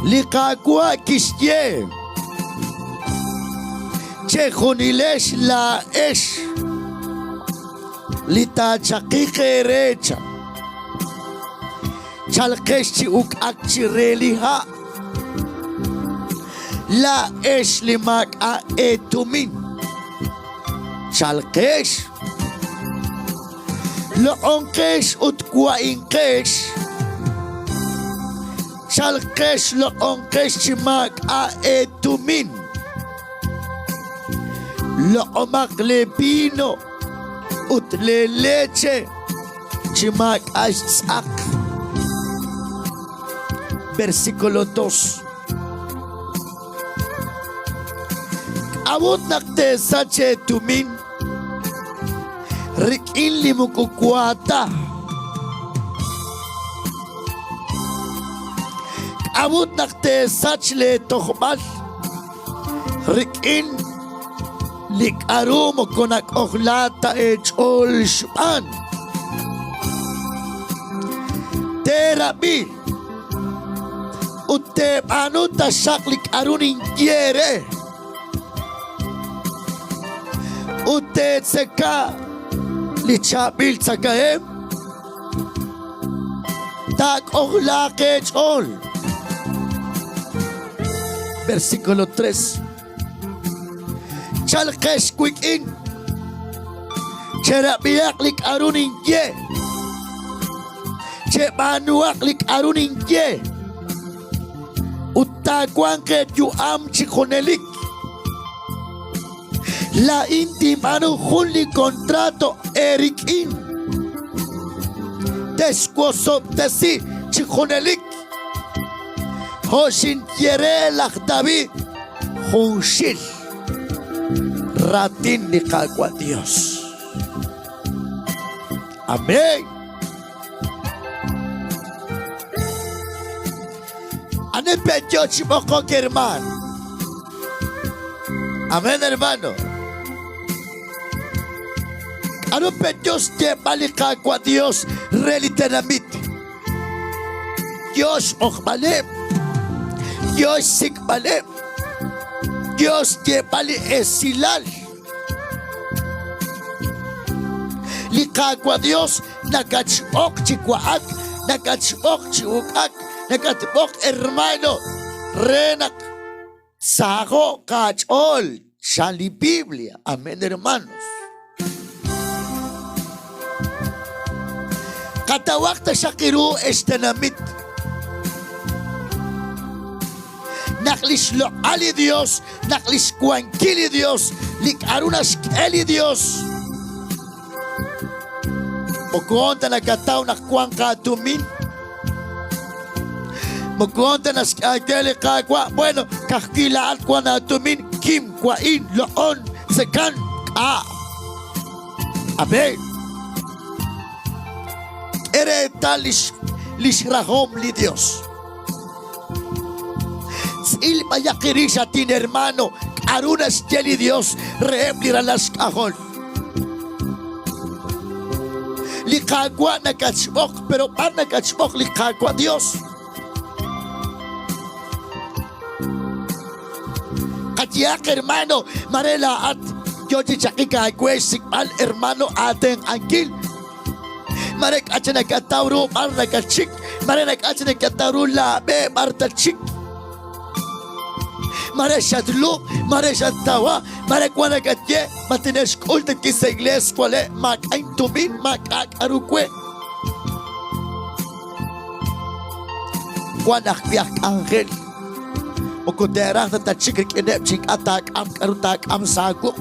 Li Qaawa' kixye, Chejunilex laa'ex li taachaqiq eere, chan. Chalqex chi uk'ak chire li ha'. Laa'ex li maak'a' eetumin, chalqex. Loq'onqex ut wa'inqex. Chalqex loq'onqex chi maak'a' eetumin. Loq'omaq lee vino ut lee leche chi maak'a' xtz'aq. Versículo 2. K'a'ut naq teesach eetumin rik'in li moko wa ta? K'a'ut naq teesach leetojb'al rik'in li k'a'ru moko nak'ojla ta eech'ool xb'aan? Teerab'i ut teeb'aanu taxaq li k'a'ru ninye eere. Ut teetzeka li chaab'il tzakahemq, taak'ojlaaq eech'ool. Versículo 3. Chalqex wik'in, cherab'ihaq li k'a'ru ninye, cheb'aanuhaq li k'a'ru ninye, ut taawanq eeyu'am chi junelik. Laa'in tinb'aanu jun li kontrato eerik'in. Texwosob'tesi chi junelik. Jo' xinye re laj David junxil raatin li Qaawa' Dios. Amén. Ani pe'yo chi b'oqok, hermano? Amén, hermano. K'aru pe'yo xyeeb'al li Qaawa' Dios re li tenamit? Yo xb'oqb'aleb', yo xsik'b'aleb', yo xyeeb'al li esilal. Li Qaawa' Dios nakatxb'oq chi wa'ak, nakatxb'oq chi uk'ak, nakatb'oq hermano re naq saho'q aach'ool, chan li Biblia. Amén, hermanos. Qatawaq taxaq ru ex tenamit naq li xloq'al li Dios, naq li xwankil li Dios, li k'a'ru naxk'e li Dios, moko ta nakataw naq wanq aatumin, moko ta naxk'e aawe li Qaawa', bueno, ka'ajwi' laa'at wank aatumin, kim, wa'in, loq'on, tzekan, k'a'. Amén. K'e reetal lix, lix rajom li Dios. Tz'il b'ayaq rix atin hermano, k'a'ru naxye li Dios reheb' li ralal xk'ajol. Li Qaawa' nakatxb'oq, pero b'ar nakatxb'oq li Qaawa' Dios? Qayehaq hermano, mare laa'at yoo chi chaqik aawe xsik'b'al hermano aatenq'ankil. Mare k'a' chi nakataw ru b'ar nakatxik, mare nak'a' chi nakataw ru laab'e b'ar tatxik. Mare xatlub', mare xattawa, mare wan nakatye, ma tine'xk'ul ta ki sa' iglees wale', maak'a' intumin, maak'a' k'a'ru we. Wan ajwi' aj k'anjel moko te'raj ta tatxik rik'ineb' chi ink'a' taak'am k'a'ru taak'am sa' aawuq'.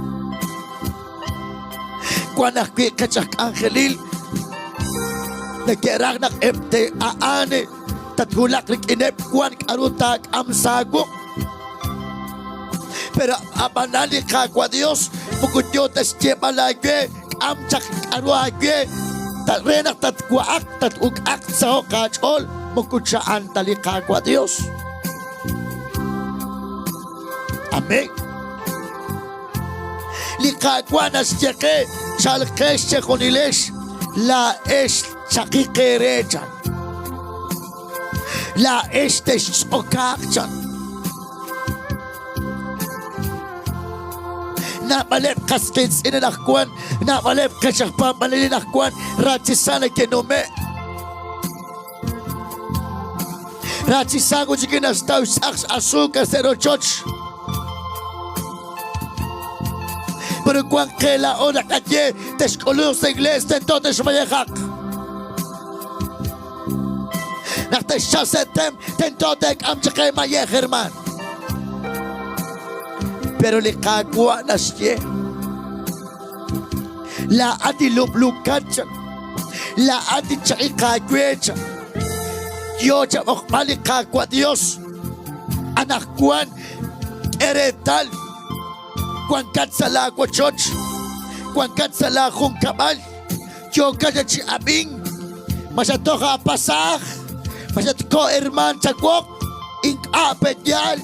Wan ajwi' qech aj k'anjelil neke'raj naq eb' te'a'an tatwulaq rik'ineb' wan k'a'ru taak'am sa' aawuq'. Pero ab'anan li Qaawa' Dios moko yoo ta xyeeb'al aawe k'am chaq k'a'ru aawe re naq tatwa'aq tat-uk'aq tsaho'q aach'ool moko cha'an ta li Qaawa' Dios. Amén. Li Qaawa' naxye qe, chalqex chejunilex, laa'ex chaqiq eere, chan. Laa'ex textz'okaaq chan. Naab'aleb' qas qiitz'in anaqwan, naab'aleb' qech aj paab'anel anaqwan rachisa neke'nume'. Rachisa ut chik naxtaw xtz'aq x'azúcar sa' rochoch. Pero wank qe laa'o naqaye texk'ulunq sa' iglees tento texmayejaq. Naq texchalq sa' tem, tento teek'am chaq eemayej, hermaan. Pero li Qaawa' naxye, laa'at li lub'lukat chan, laa'at li chaqiq aawe chan. Yo chab'oqb'al li Qaawa' Dios. Anaqwan k'e reetal wankat sa' laawochoch, wankat sa' laajunkab'al. Yookat chi ab'ink, ma xatoj aapasaaj, ma xatko hermaan chawoq, ink'a' pe'yaal,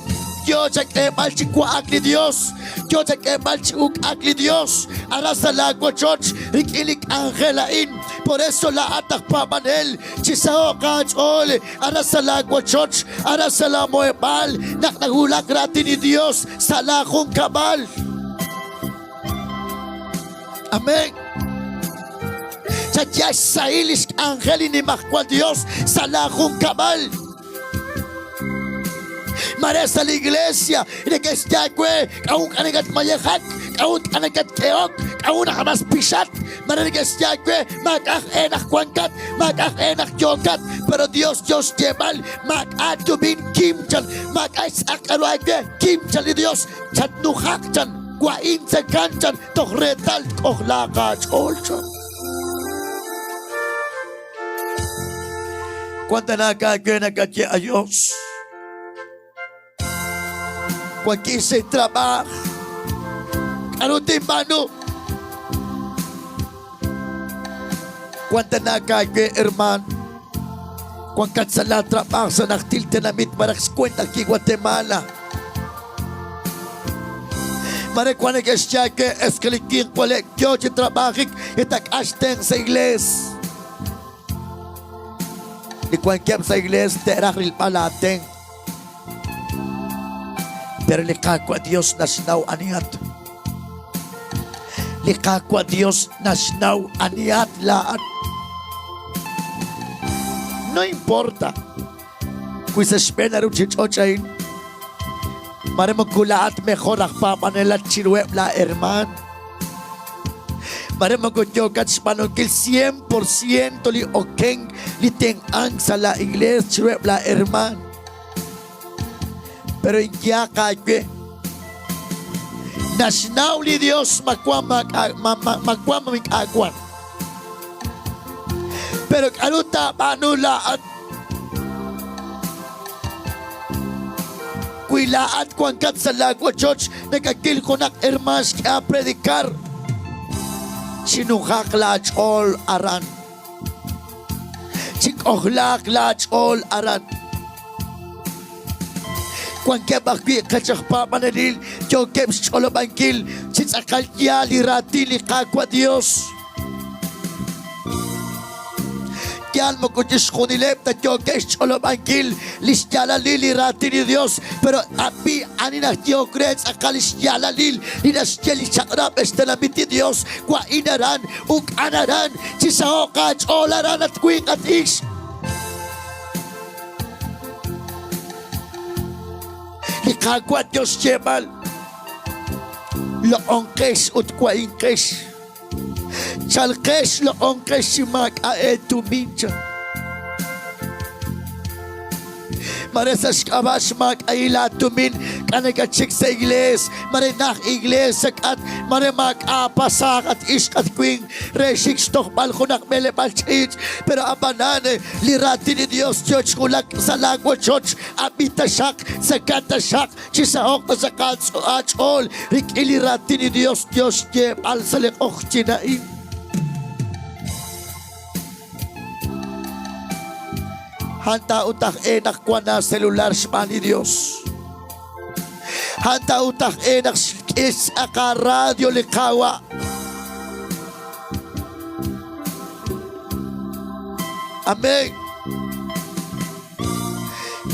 yo chak'eeb'al chi wa'ak li Dios, yo chak'eeb'al chi uk'ak li Dios, aran sa' laawochoch rik'in li k'anjel a'in. Por eso laa'at aj paab'anel, chisaho'q aach'ool aran sa' laawochoch, aran sa' laamuheb'aal, naq nawulak raatin li Dios sa' laajunkab'al. Amén. Chayal xsahil li xk'anjel li Nimajwal Dios sa' laajunkab'al. Mare sa' li iglesia neke'xye aawe k'a'ut k'a nakatmayejak, k'a'ut k'a nakatk'ehok, k'a'ut naq mas pixat. Mare neke'xye aawe maak'a' aj e naq wankat, maak'a' aj e naq yookat. Pero Dios yo xyeeb'al maak'a' tumin kim chan, maak'a' xtz'aq k'aru aawe kim chan li Dios. Chatnujaq chan, wa'in tzekan chan, toj reetal tk'ojlaaq aach'ool chan. Wan tana aawe nakaye ayos. Wankin sa trabajo. K'aru tinb'aanu? Wan tana aawe, hermano. Wankat sa laa trabajo sa najtil tenamit malaj xkwent ajwi' Guatemala. Mare wan neke'xye aawe es que li winq wale' yo chi trabajik y tak'ax tenq sa' iglees. Li wankeb' sa' iglees te'raj rilb'al aatenq. Pero li Qaawa' Dios naxnaw anihat. Li Qaawa' Dios naxnaw anihat laa'at. No importa wi sa' xb'een la ruuchich'och' a'in mare moko laa'at mejor aj paab'anelat chiruheb' laa hermaan. Mare moko yookat xb'aanunkil 100% li okenk li tenq'ank sa' la iglees chiruheb' laa hermaan. Pero inyaaq aawe, naxnaw li Dios ma wan ma wan ma ink'a' wan. Pero k'aru taab'aanu laa'at wi laa'at wankat sa' laawochoch nakakil junaq hermaan xk'e predicar? Chinujaq laach'ool aran. Chik'ojlaaq laach'ool aran. Wankeb' ajwi' qech aj paab'anelil yookeb' xch'olob'ankil chi tz'aqal yaal li raatin li Qaawa' Dios. Yaal moko chixjunileb' ta yookeb' xch'olob'ankil li xyaalalil li raatin li Dios, pero ab'i ani nayehok re tz'aqal li xyaalalil li naxye li chaq'rab' ex tenamit li Dios, wa'in aran, uk'an aran, chisaho'q aach'ool aran at winq at ixq. Li Qaawa' yo xyeeb'al, Loq'onqex ut wa'inqex. Chalqex, loq'onqex chi maak'a' eetumin chan. Mare sa' xk'ab'a' xmaak'a'il laatumin k'a nakatxik sa' iglees, mare naj iglees sak'at, mare maak'a' pasaaj at ixq at winq re xik xtojb'al junaq b'eleb'aal ch'iich'. Pero ab'anan li raatin li Dios yo chi wulak sa' laawochoch, ab'i taxaq, tzeka taxaq, chisaho'q taxaq aach'ool rik'in li raatin li Dios yo xyeeb'al sa' li q'oqyink a'in. Hanta ut aj e naq wan aaselular xb'aan li Dios. Hanta ut aj e naq xk'e xtz'aq aaradio li Qaawa'. Amén.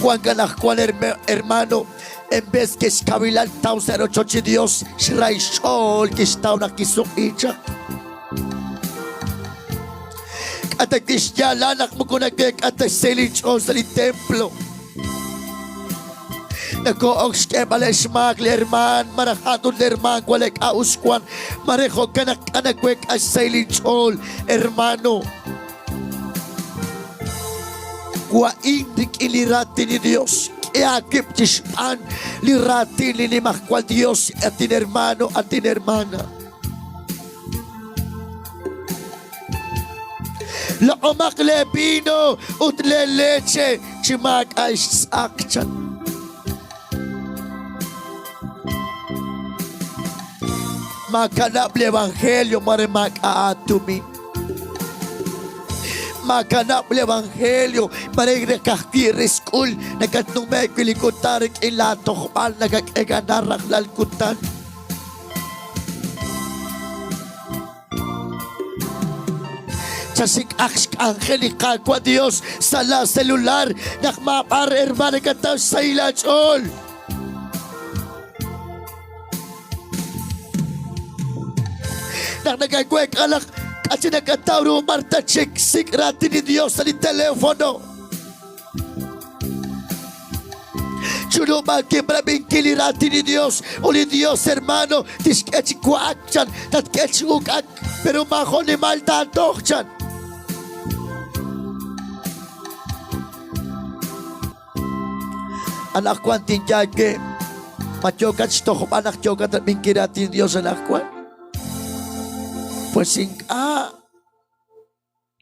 Wank anaqwan hermano, en vez que xkawilal taw sa' rochoch li Dios, xray xch'ool kixtaw naq kisuq'i chaq. K'ata kixyaala naq moko nake'k'at ta xsahil inch'ool sa' li templo. Nako'ok xk'eeb'al xmaak li hermaan, malaj a'an ut li hermaan wan k'a'uxl wan, mare jo'kan naq k'a naweek'a xsahil inch'ool, hermano. Wa'in rik'in li raatin li Dios. K'e aawib' chi xb'aan li raatin li Nimajwal Dios, atin hermano, atin hermana. Loq'omaq lee vino ut lee leche chi maak'a' xtz'aq chan. Maakanab' li evangelio mare maak'a' aatumin. Maakanab' li evangelio mare ka'ajwi' risk'ul nakatnume'k wi' li kutan rik'in laa tojb'al nakak'e ganar rajlal kutan. Chasik'aq xk'anjel li Qaawa' Dios sa' laa celular naq maab'ar hermano nakataw xsahil aach'ool. Naq nakaweek'a naq k'achi nakataw ru b'ar tachik sik' raatin li Dios sa' li telefono. Chulub'ankil rab'inkil li raatin li Dios ut li Dios hermano tixk'e chi wa'ak chan tatk'e chi uk'ak pero maajo' nimal taatoj chan. Anaqwan tinye aawe ma yookat xtojb'al naq yookat rab'inkil raatin Dios anaqwan? Pues ink'a'.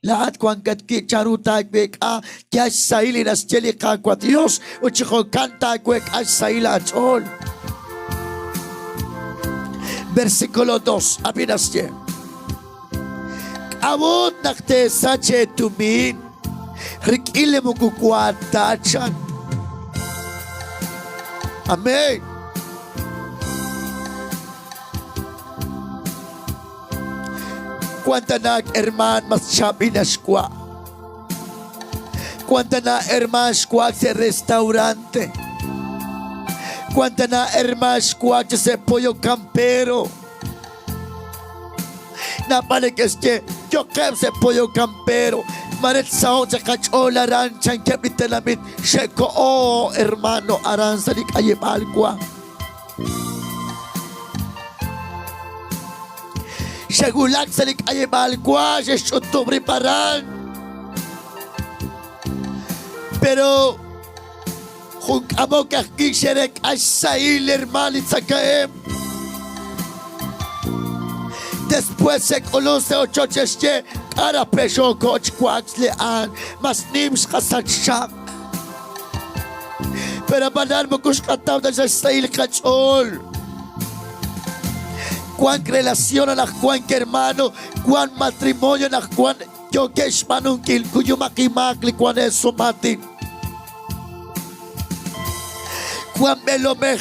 Laa'at wankat wi' chanru taaweek'a yal xsahil li naxye li Qaawa' Dios, ut chi jo'kan taaweek'a xsahil aach'ool. Versículo 2, ab'i naxye. K'a'ut naq teesach eetumin rik'in li moko wa ta chan? Amén. Wan tana hermaan mas chaab'il naxwa'. Wan tana hermaan xwa'ak sa' restaurante. Wan tana hermaan xwa'ak chi sa' pollo campero. Naab'al neke'xye, yo'qeb' sa' pollo campero. Mare tsaho'q chaq qach'ool aran chankeb' li tenamit xe'koho hermano aran sa' li k'ayib'aal wa. Xe'wulak sa' li k'ayib'aal wa, xe'xch'utub' rib' aran. Pero jun k'amok ajwi' xe'rek'a xsahil hermaan li tzakahemq. Después xe'k'ulun sa' ochoch xe'xye, k'a' raj pe xooko' chi wa'ak xle'an, mas nim xqasach chaq. Pero ab'anan moko xqataw ta sa' xsahil qach'ool. Wank relación anaqwan hermano, wank matrimonio anaqwan yookeb' xb'aanunkil kuyumaq imaak li wank eesumaatin. Wank b'eelomej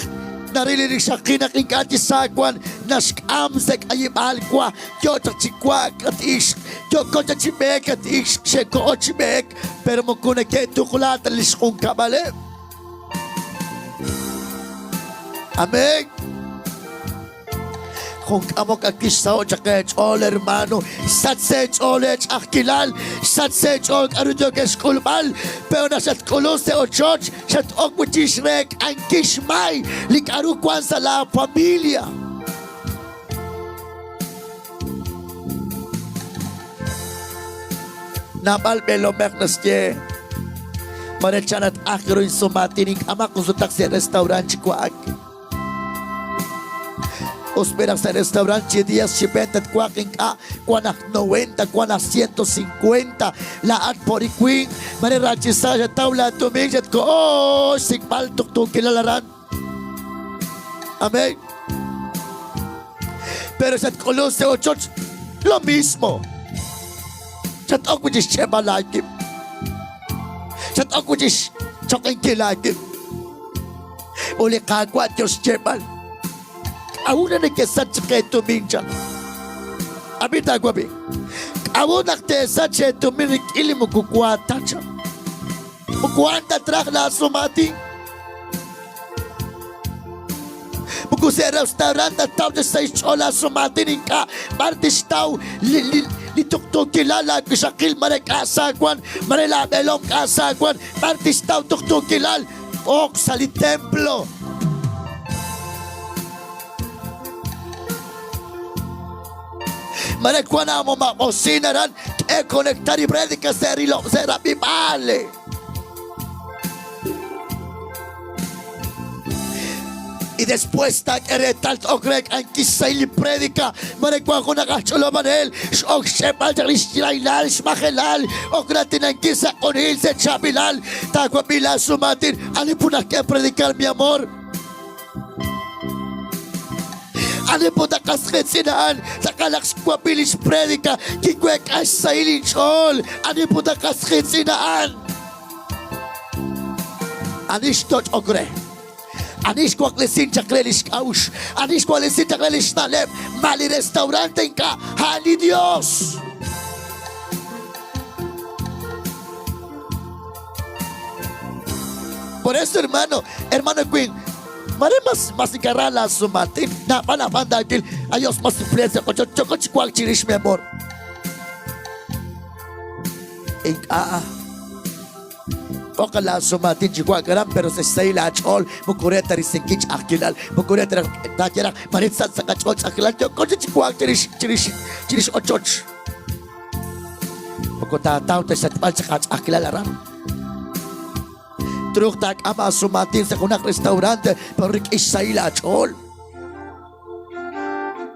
naril li rixaqil naq ink'a' chi sa wank naxk'am sa' k'ayib'aal wa yo chaq chi wa'ak at ixq, yooko chaq chi b'eek at ixq, xe'koho chi b'eek Pero moko neke'tuqla ta li xjunkab'aleb'. Amén. Jun k'amok ak kixsaho' chaq eech'ool, hermano. Xsach sa' eech'ool eech'ajkilal, xsach sa' eech'ool k'aru yookex xk'ulb'al. Pero naq xatk'ulun sa' ochoch, xat-ok wi' chi xreek'ankil xmay li k'aru wank sa' laa familia. Naab'al b'eelomej naxye, Mare chan at aj ru insumaatin ink'amaq jun sutaq sa' restaurant chi wa'ak. Us b'e naq sa' restaurant chi días chi venta twaq ink'a' wan aj 90, wan aj 150. Laa'at po li winq, mare rachisa xataw laatumin xatkoho xsik'b'al tuqtuukilal aran. Amén. Pero xatk'ulun sa' ochoch, lo mismo. Xat-ok wi' chi xch'e'b'al aawib'. Xat-ok wi' chi xchoqinkil aawib'. Ut li Qaawa' yo xyeeb'al, K'a'ut naq nekesach chaq eetumin chan? Ab'i taawab'i. K'a'ut naq teesach eetumin rik'in li moko wa ta chan? Moko a'an ta traj laasumaatin. Moko sa' restaurant tataw ta xsahil xch'ool laasumaatin ink'a' b'ar tixtaw li, li, li tuqtuukilal laawixaqil mare k'a' sa wan, mare laab'eelom k'a' sa wan, b'ar tixtaw tuqtuukilal ok sa' li templo. Mare wan aamomaq'osin aran k'e conectar y predica sa' rilo' sa' rab'ib'aal. Y después taak'e reetal t-ok reek'ankil xsahil li predica. Mare wan junaq aj ch'olob'anel x'ok xch'e'b'al chaq li xrahilal, xmajelal, ok raatinankil sa' q'unil, sa' chaab'ilal. Taawab'i laasumaatin, ani put naq k'e predicar, mi amor? Ani put naq qas qiitz'in a'an tz'aqal naq xwab'i li xpredica, kiweek'a xsahil inch'ool. Ani put naq qas qiitz'in a'an? Ani xtoch'ok re? Ani xwaklesink chaq re li xk'a'uxl? Ani xwaklesink chaq re li xna'leb'? Ma li restaurante ink'a' a'an li Dios? Por eso, hermano, hermano Queen, mare mas mas inkara la sumatin, naab'al ab'an daakil, ayos mas influencia ko choko chiwak chirix mi amor. Ink'a'. B'oq laasumaatin chi wa'ak aran, pero sa' xsahil aach'ool moko re ta risinkil ch'a'ajkilal, moko re ta taaye raj, mare sa' sa' qach'ool ch'a'ajkilal, yooko chi wa'ak chirix chirix chirix ochoch. Moko taataw ta xsachb'al chaq aach'a'ajkilal aran. Truuq taak'am aasumaatin sa' junaq restaurante, pero rik'in xsahil aach'ool.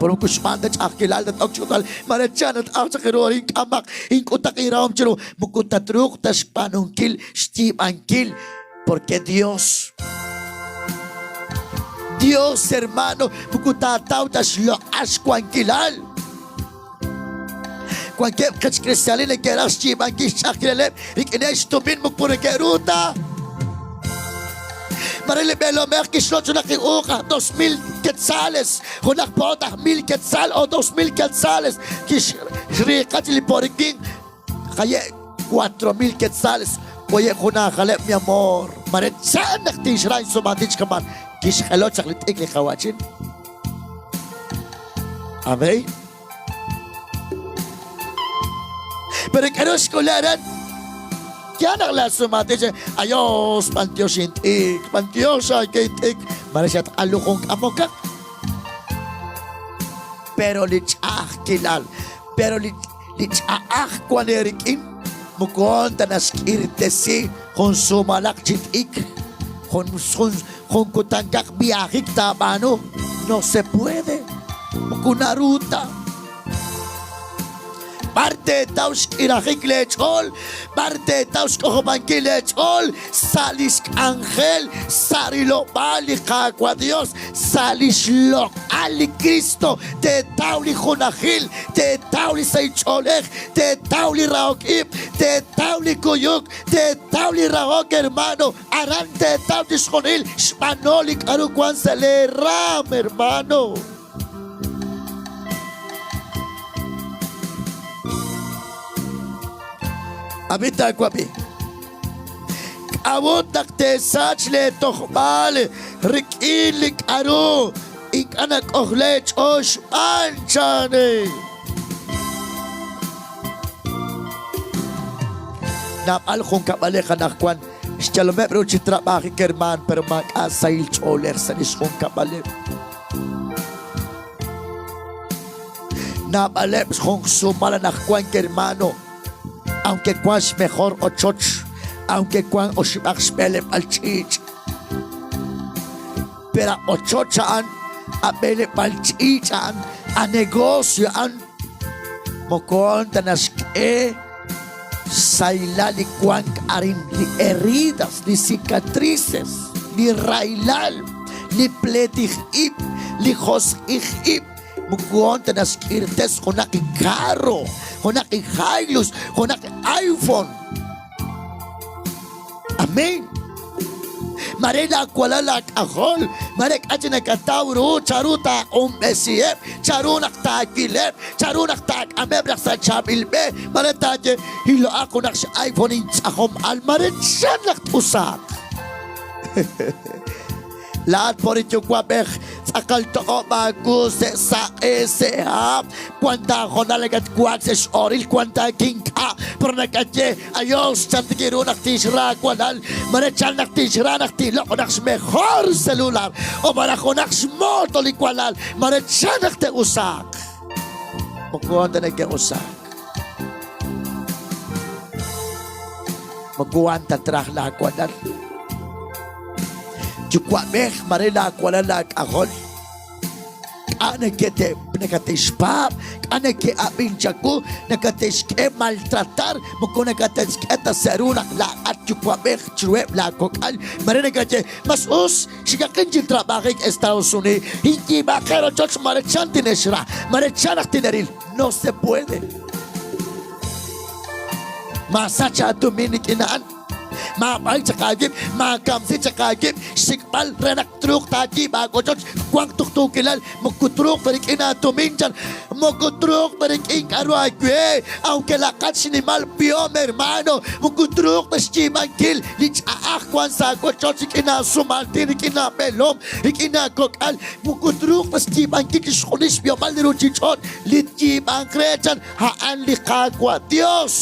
Pero moko xb'aan ta ch'a'ajkilal tat-ok chi k'utb'al, mare chan nat-ajq chaq eeru arin k'amaq ink'utaq inrahom chiru, moko tatruuq ta xb'aanunkil xyiib'ankil, porque Dios Dios hermano moko taataw ta xloq'al xwankilal. Wankeb' qech kristiaanil neke'raj xyiib'ankil xch'a'ajkilaleb' rik'ineb' xtumin moko neke'ru ta. Mare li b'eelomej kixloch junaq li uuq aj 2000 quetzales, junaq poot aj 1000 quetzal o 2000 quetzales, kixriiqa chi li porikin qaye' 4000 quetzales, oye junaajaleb' mi amor. Mare chan naq tinxra insumatin chi kaman, kixjelo chaq li t'ik li qawa'chin. Amén. Pero k'aru xk'ule aran? Yaal naq laasumaatin xe, Ayos, b'antiox int'ik, b'antiox aake int'ik, mare xatq'alu jun k'amokaq. Pero li ch'a'ajkilal, pero li, li ch'a'aj wan eerik'in, moko ta naxk'irtesi jun sumalaq chi t'ik, jun, jun, jun kutankaq viajik taab'aanu, no se puede, moko naru ta. B'ar teetaw xk'irajik leech'ool, b'ar teetaw xk'ojob'ankil leech'ool sa' li xk'anjel, sa' rilob'aal li Qaawa' Dios, sa' li xloq'al li Kristo, teetaw li junajil, teetaw li sahil ch'oolej, teetaw li rahok ib', teetaw li kuyuk, teetaw li rahok hermano, aran teetaw chixjunil xb'ano li k'aru wank sa' lee raam hermano. Ab'i taawab'i. K'a'ut naq teesach leetojb'al rik'in li k'aru ink'a' nak'ojla eech'ool xb'aan chan? Naab'al junkab'alej anaqwan xyalomeb' ru chi trab'ajik hermaan, pero maak'a' sahil ch'oolej sa' li xjunkab'aleb'. Naab'aleb' xjunqsumal anaqwan hermano, aunque wan xmejor ochoch, aunque wan oxib'aq xb'eleb'al ch'iich'. Pero a ochoch a'an, a b'eleb'al ch'iich' a'an, a negocio a'an, moko ta naxk'e xsahilal li wank arin, li heridas, li cicatrices, li rahilal, li pleetij ib', li josq'ij ib', moko ta naxk'irtes junaq li carro, junaq li Hilux, junaq li iPhone. Amén. Mare laawalal laak'ajol, mare k'a' chi nakataw ru chanru taaq'unb'esiheb', chanru naq taawileb', chanru naq taak'ameb' raj sa' chaab'il b'e, mare taaye, Hilo'aq junaq x'iPhone inch'ajom al, mare chan naq t-usaaq. Laa'at po li Yuwa'b'ej, tz'aqal toq'ob' aawu sa' saq'e, sa' hab', wan ta hoonal nakatwank sa' x'oril, wan ta kink'a', pero nakaye, Ayos, chan tik ru naq tinxra walal, mare chan naq tinxra naq tinloq' junaq xmejor celular, o malaj junaq xmoto li walal, mare chan naq te'usaaq. Moko wan ta neke'usaak. Moko wan ta traj laawalal. Yuwa'b'ej, mare laawalal laak'ajol. K'a' nakate'xpaab', k'a' neke'ab'in chawu, nakate'xk'e maltratar, moko nakate'xk'e ta sa' ru naq laa'at yuwa'b'ej chiruheb' laakok'al. Mare nakaye, mas us xikaqin chi trabajik Estados Unidos, inyiib'aq rochoch mare chan tine'xra, mare chan naq tine'ril. No se puede. Maasach aatumin rik'in a'an. Maab'ay chaq aawib', maakamsi chaq aawib' xsik'b'al re naq truuq taayiib' aawochoch, wanq tuqtuukilal, moko truuq ta rik'in aatumin chan, moko truuq ta rik'in k'aru aawe, aunque laqat xnimal b'ihom hermano, moko truuq ta xyiib'ankil li ch'a'aj wank sa' aawochoch rik'in aasum'aatin, rik'in aab'eelom, rik'in aakok'al, moko truuq ta xyiib'ankil chixjunil xb'ihomal li ruuchich'och' li tyiib'anq re chan, a'an li Qaawa' Dios.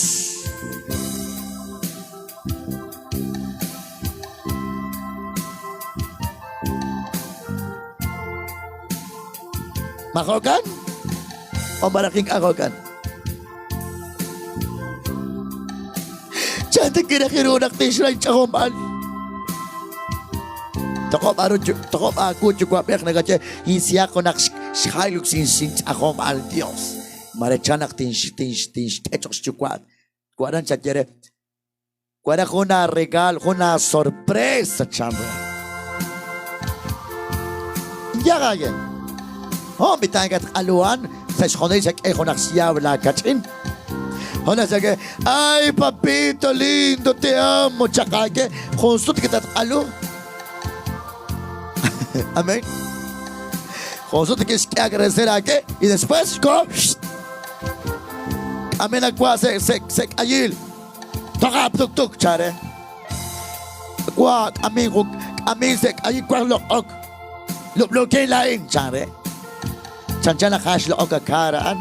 Ma jo'kan? O malaj ink'a' jo'kan? Chan ta kiraj ru naq tixra inch'ajomb'al. Toq'ob' aru toq'ob' aawu yuwa'b'ej nakaye insihaq junaq xHilux inch'ajomb'al Dios. Mare chan naq tinxk'e cho'q xyuwa'. Waran chaye re, Waran jun aaregaal, jun aasorpresa chan re. Inyaq aaye. Oh, mitan katq'aluhan sa' xjonil xak'e junaq xyaab' laakach'in. Hola xak'e, ay papito lindo, te amo, chaq aaye, jun sut kitatq'alu. Amén. Jun sut kixk'e agradecer aawe y después ko Amén akwa se se se k'ayil. Toqa tuk tuk chare. Wa k'amin jun k'amin se k'ayil kwaj loq'ok. Lub'lukin laa'in chare. Chanchan naq a'an xloq'ok akaar a'an.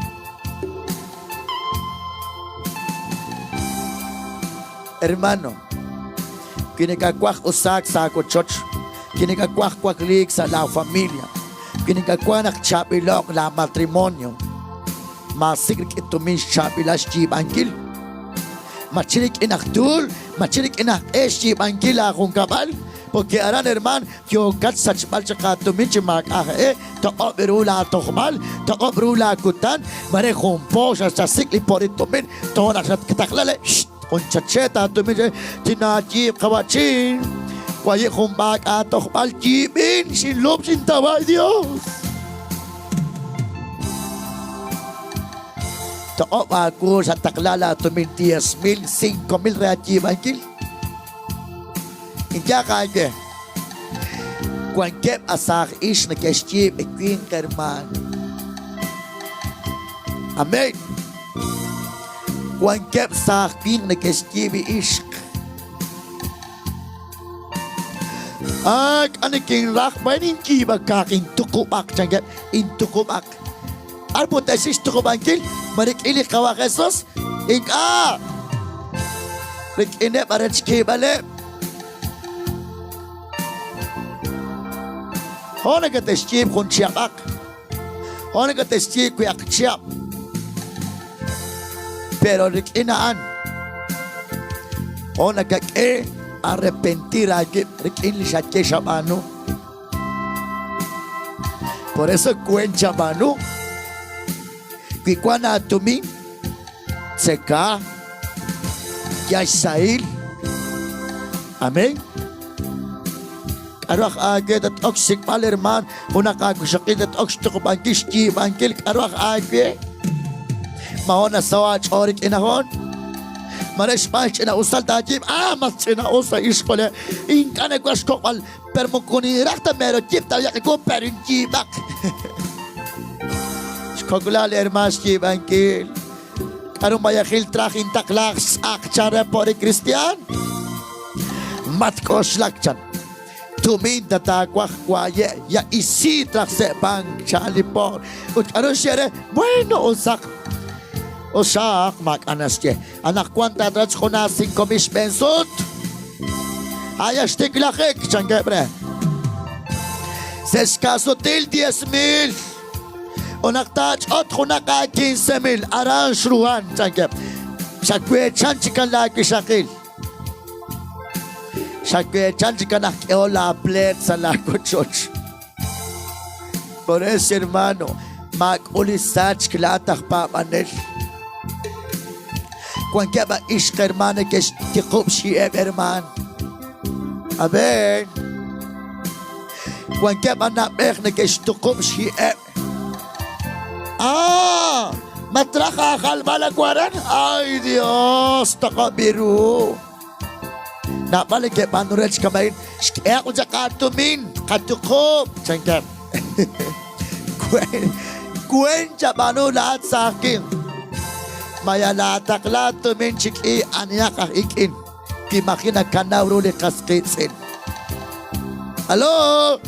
Hermano, wi nakawaj usaak sa' aawochoch, wi nakawaj wakliik sa' laa familia, wi nakawaj naq chaab'ilo'q laa matrimonio, maasik' rik'in tumin xchaab'ilal xyiib'ankil. Ma chi rik'in aj tuul, ma chi rik'in aj q'e xyiib'ankil laa junkab'al, porque aran herman yookat xsachb'al chaq aatumin chi maak'a' aj-e, toq'ob' ru laatojb'al, toq'ob' ru laakutan, mare jun po xasik' li po'rit tumin, toja' naq xattaqla le jun chacheet aatumin che tinaayiib' qawa'chin, waye' jun b'aak' aatojb'al yiib'in, xinlub' xintawa' Dios. Toq'ob' aawu xataqla laatumin 10,000, 5,000 re aayiib'ankil. Inyaq aawe. Wankeb' asaaj ix neke'xyiib' winq hermaan. Amén. Wankeb' saaj winq neke'xyiib' ixq. Ah, k'a nikinraj b'an inyiib'akaq intuqub'aq chankeb' intuqub'aq. B'ar put te'xik xtuqub'ankil? Ma rik'in li Qawa' Jesus? Ink'a'! Rik'ineb' arech xkiib'aleb'. Jo' nakate'xyiib' jun chihab'aq. Jo' nakate'xyiib' wi' ak chihab'. Pero rik'in a'an, jo' nakak'e arrepentir aawib' rik'in li xaye xab'aanu. Por eso weent chab'aanu. Wi wank aatumin, tzeka, yal xsahil. Amén. K'aru aj aawe tat-ok xsik'b'al hermaan junaq aawixaqil tat-ok xtuqub'ankil xyiib'ankil k'aru aj aawe? Ma hoon nasaho' aach'ool rik'in ajoon? Mare xb'aan xch'ina'usal taayiib', ah, mas ch'ina'us sa' ixqole. Ink'a' nawaj xkoq'b'al, pero moko ninraj ta mero yib' tayaq iwu, pero inyiib'aq. Xkok'la li hermaan xyiib'ankil. K'aru mayajil traj intaqlaaq xtz'aq chan re po' li kristiaan? Matk'oxlak chan. Tumin ta taawaj waaye' ya isi traj se' bank chan li po'. Ut k'aru xye re? Bueno, usaq. Uxaq maak'a' naxye. Anaqwan taatrach jun aasinkomil xb'een sut. A'ya xtiklajik chankeb' re. Sa' xka'sutil 10,000. Ut naq taach'ot junaq aaquince mil aran xruhan, chankeb'. Xaweechan chikan laawixaqil. Xaweechan chikan aj k'ehol laapleet sa' laawochoch. Por eso, hermano, maak'ul li sachk laa'at aj paab'anel. Wankeb' aj ixq hermano neke'xtiqub' xhi'eb' hermaan. Amén. Wankeb' anab'ej neke'xtuqub' xhi'eb'. Ah! Ma traj aajalb'al awaran? Ay, Dios, toq'ob' ru. Naab'al neke'b'aanu re chi kama'in, xk'ehaq ut chaq aatumin, qatuqub', chankeb'. Weent chab'aanu laa'at saajkin. Ma yal aataqla tumin chi k'i anihaq aj ik'in. Wi maji' nakanaw ru li qas qiitz'in. Alo!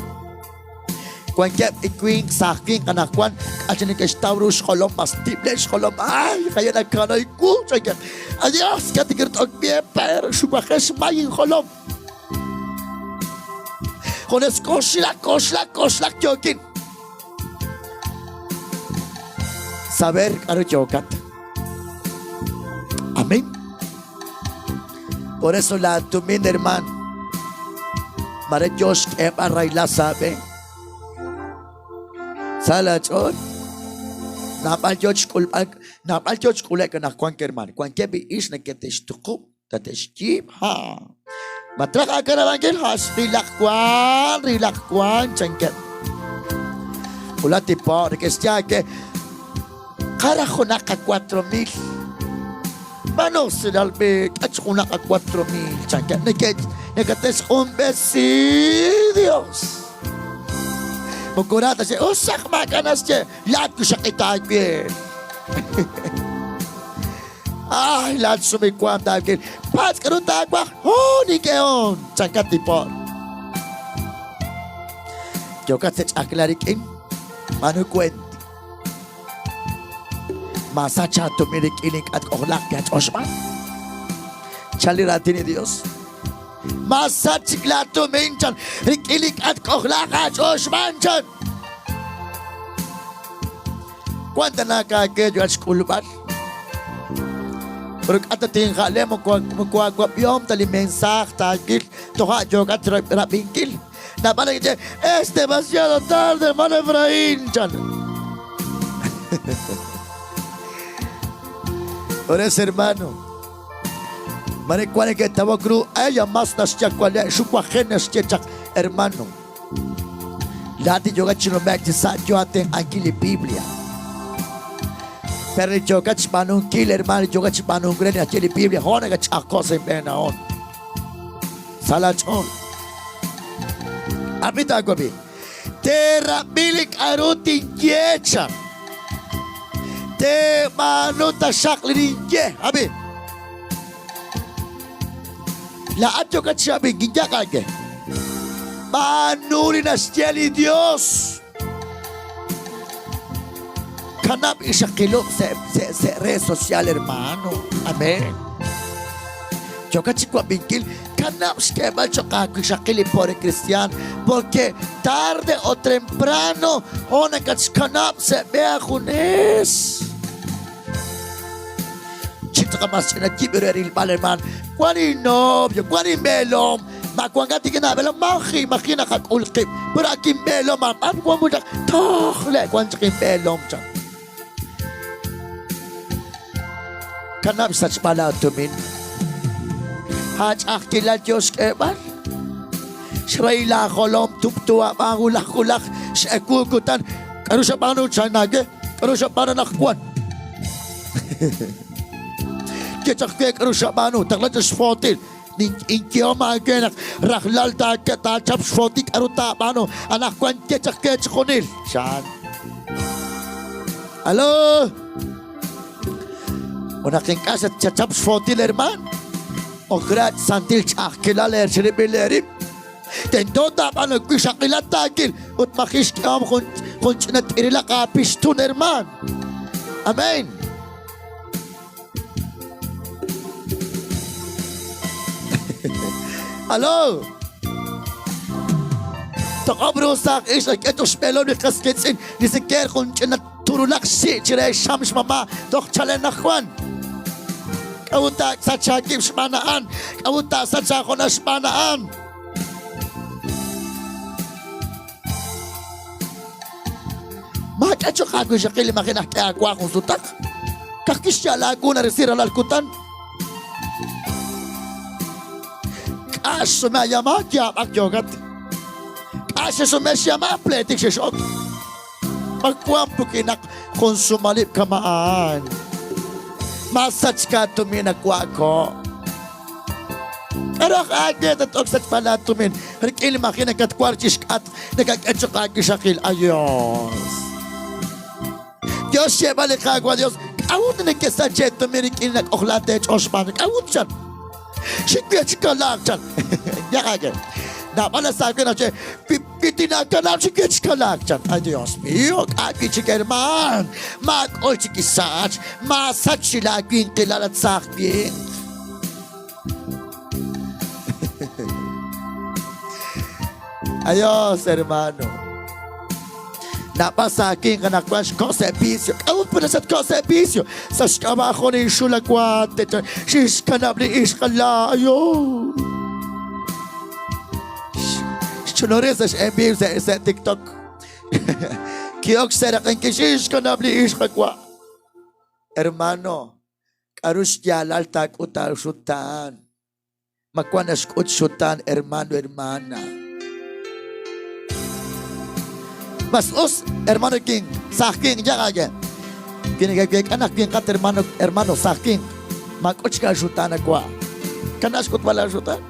Wankeb' li winq saaj winq anaqwan k'a' chi neke'xtaw ru xjolom mas tib'leb' xjolom. Ay, jaye' nakanoy wu chankeb'. Adiós, katikirt'ok bien, pero xuwajex xmay injolom. Junes k'oxlak, k'oxlak, k'oxlak yookin. Saber k'aru yookat. Amén. Por eso la tumin, hermano. Mare yo xk'eeb'al rahilal sa' aab'een. Sa laach'ool. Naab'al yo xk'ulb'al, naab'al yo xk'ulek anaqwan, hermano. Wankeb' li ix neke'te'xtuqub', tate'xyiib', ha. Ma traj aakanab'ankil? Ha, rilaq wan, rilaq wan, chankeb'. Ulat tipo, neke'xye aawe, Qaraj junaq qa 4000. B'aanu usilal b'i, k'ach junaq qa 4000, chankeb'. Neke' nekate'xq'unb'esi, Dios. Moko ra ta xye, usaq maak'a' naxye, laa'at kuxaqit aawe. Ay, laa'at sumiwank taawil. Patz' k'aru taawaj, oh, nink'ehon, chankat li po'. Yookat sa' ch'a'ajkilal rik'in, b'aanu weent. Maasach aatumin rik'in li ink'a' tk'ojlaaq aach'ool xb'aan. Chan li raatin li Dios. Maasach chik laatumin chan rik'in li ink'a' tk'ojlaaq aach'ool xb'aan chan. Wan tana kaawe yo xk'ulb'al. Pero k'a' ta tinja'le moko moko aawab'ihom ta li mensaaj taawil toja' yookat rab'inkil. Naab'al neke'xye, Es demasiado tarde, hermano Efraín, chan. Por eso, hermano, mare wan neke'tawok ru, ella mas naxye wale', xuwajel naxye chaq, hermano. Laa'at li yookat chi nume'k chi sa' yo aatenq'ankil li Biblia. Pero li yookat xb'aanunkil, hermano, li yookat xb'aanunkil re li naxye li Biblia, jo' nakatch'ajko' sa' inb'een a'on. Sa' laach'ool. Ab'i taawab'i. Teerab'i li k'aru tinye chan. Teeb'aanu taxaq li ninye. Ab'i. Laa'at yookat chi ab'ink, kinyaq aawe. B'aanu li naxye li Dios. Kanab' ixaqilub' sa' red social, hermano. Amén. Yookat chi wab'inkil, kanab' xk'eeb'al cho'q aawixaqil li pobre cristian, porque tarde o temprano ho nakatxkanab' sa' b'e ajunes. Chi tz'aqamas ch'ina yib' re rilb'al, hermano. Wan innovio, wan inb'eelom. Ma wankat rik'in aab'eelom, maji, maji naqak'ul qib'. Pero ak inb'eelom, b'ar wan wulak, toj le' wan chaq inb'eelom chan. Kanab' xsachb'al aatumin. Aach'a'ajkilal yo xk'eeb'al. Xrahil laajolom tub'tu ab'aan wulaj wulaj x'ewu kutan. K'aru xab'aanu chan aawe? K'aru xab'aanu anaqwan? Ye chaq we k'aru xab'aanu, taqla chaq xfootil. Inyehom aawe naq rajlal taachap xfootil k'aru taab'aanu. Anaqwan ye chaq we chixjunil, chan. Alo? Ut naq ink'a' xachap xfootil hermaan, ok re santil ch'a'ajkilal eerchirib'il eerib'. Tento taab'aanu wi xaqilat taakil ut maji' xk'ehom jun jun ch'ina t'irilaq aapixtun hermaan. Amén. Alo! Toq'ob' ru saaj ix nak'e toj xb'eelom li qas qiitz'in li siker jun ch'ina turulaq xsi' chire xxam xmama' toj chalen anaqwan. K'a'ut taasach aawib' xb'aan a'an? K'a'ut taasach aahoonal xb'aan a'an? Maak'a' cho'q aawixaqil li maji' najk'e aawa jun sutaq. Ka'ajwi' xya'al aawu narisi ralal kutan. K'a' xsume ayama yaab'ak yookat. K'a' xesume xyama pleetik xex'ok. Ma wank pukinaq jun sumalib' kama'an. Masachk aatumin awa'ko'. K'aru aj aawe tat-ok sachb'al laatumin rik'in li maji' nakatwark chi xk'atq nakak'e cho'q aawixaqil? Adios. Yo xyeeb'al li Qaawa' Dios, k'a'ut nekesach eetumin rik'in nak'ojlaak teech'ool xb'aan? K'a'ut chan? Xik wi' chi kalaak chan. Yaj aawe. Naab'al asaawil naxye, wi tinaakanab' xik wi' chi kalaak chan. Ay Dios mío, k'a' wi' chik hermaan. Maak'ul chik isach, maasach chi laawinqilal at saaj winq. Adiós, hermano. Naab'al sa' winq anaqwan xko' sa' vicio. K'a'ut put xatko' sa' vicio? Sa' xk'ab'a' jun inxul awaate xixkanab' li ixqala. Ayo. Xchunori sa' x'enviv sa' TikTok. Ki'ok xseeraq'inkil xixkanab' li ixq awa'. Hermano, k'aru xyaalal taak'ut aaxutaan? Ma wank naxk'ut xxutaan hermano, hermana? Mas us, hermano King, saaj king, yaj aawe. Wi nakaweek'a naq winqat hermano, hermano, saaj king, maak'ut chik aaxutaan awa'. Kanab' xk'utb'al aaxutaan.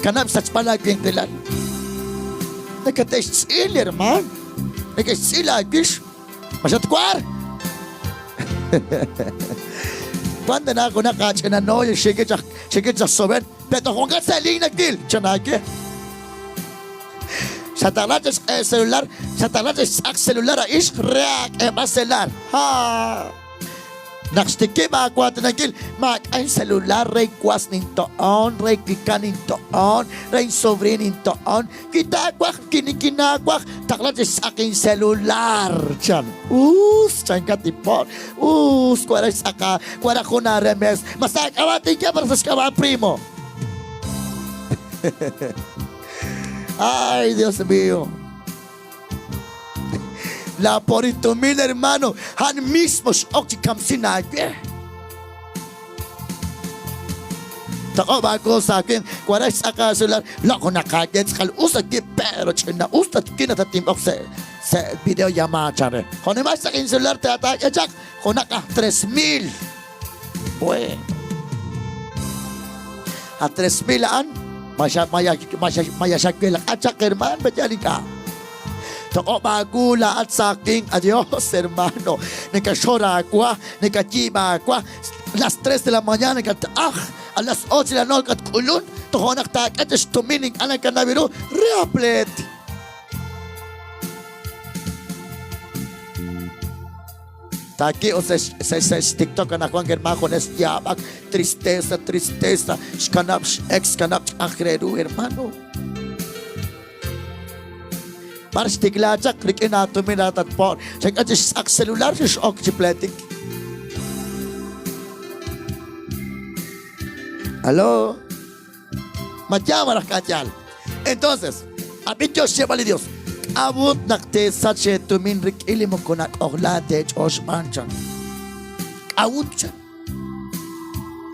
Kanab' xsachb'al aawinqilal. Nakate'xtz'il, hermaan. Neke'xtz'il aawix. Ma xatwar? Wan tana junaq aach'ina nooy xikich aj xikich aj soben, pe toj wankat sa' liin nakil, chan aawe. Xataqla chaq xq'e celular, xataqla chaq xtz'aq celular a ixq re aak'eeb'al celular. Ha! Naq xtikib' aawaatinankil, maak'a' incelular re was ninto'on, re wikan ninto'on, re insobrin ninto'on. Wi taawaj, kinikinnaawaj, taqla chi xtz'aq incelular, chan. Us, chan katipon. Us, wara xtz'aqa, wara jun aaremes. Ma sa' aak'ab'a' tink'e malaj sa' xk'ab'a' primo? Ay, Dios mío. La poritumil, hermano, han mismo x'ok chi kamsin aawe. Toq'ob' aawu sa' aawin, waray xtz'aq aacelular, loq' naqaaye tz'aqal us aki pero ch'ina us tatkin tatinb'oq sa' sa' video llamada chan re. Jo'nimal xtz'aq incelular taataak'e chaq junaq aj 3000. Bueno. A 3000 a'an, mayaxakwelaq'a chaq hermano, pe'yaal ink'a'. Toq'ob' aawu laa'at saaqin, adiós hermano. Nakaxor aawa, nakayiib' aawa, las 3 de la mañana nakat'aj, a las 8 de la noche katk'ulun, tojo' naq taak'e xtumin ink'a' nakanaw ru re apleet. Taaki ut sa' sa' xTikTok anaqwan hermano junes yaab'ak, tristeza, tristeza, xkanab' x'ex, xkanab' ch'aj re ru hermano. B'ar xtikla chaq rik'in aatumin laa'at at po'r, xak'e chi xtz'aq celular xex'ok chi pleetik. Aló? Ma yaal malaj k'a' yaal? Entonces, ab'i yo xyeeb'al li Dios, k'a'ut naq teesach eetumin rik'in li moko nak'ojla teech'ool xb'aan chan? K'a'ut chan?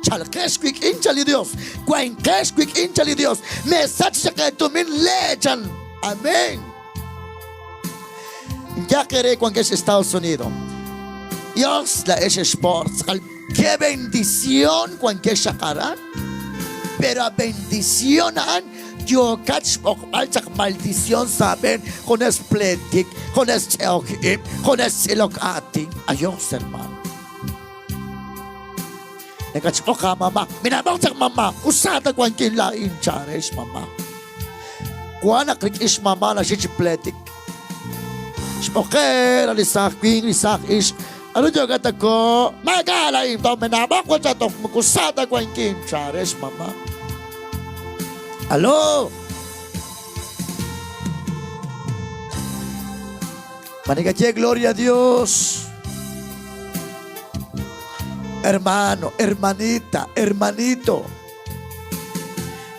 Chalqex wik'in chan li Dios, wanqex wik'in chan li Dios, meesach chaq eetumin lee chan. Amén. Yaq eere wankex Estados Unidos. Dios laa'ex expoor tz'aqal. Qué bendición wankex chaq aran. Pero a bendición a'an yookat xb'oqb'al chaq maldición sa' aab'een junes pleetik, junes ch'e'ok ib', junes tz'ilok aatin. Ayos, hermano. Nakatxb'oq aamama. Minab'oq chaq mama. Usa ta wankin laa'in chan re xmama. Wan naq rik'in xmama naxik chi pleetik. Xb'oqe' li saaj winq, li saaj ixq. K'aru yookat ta ko? Maak'a' laa'in toj minab'oq wa cha toj moko sa ta wankin chan re xmama. Alo! Ma nekaye gloria a Dios. Hermano, hermanita, hermanito.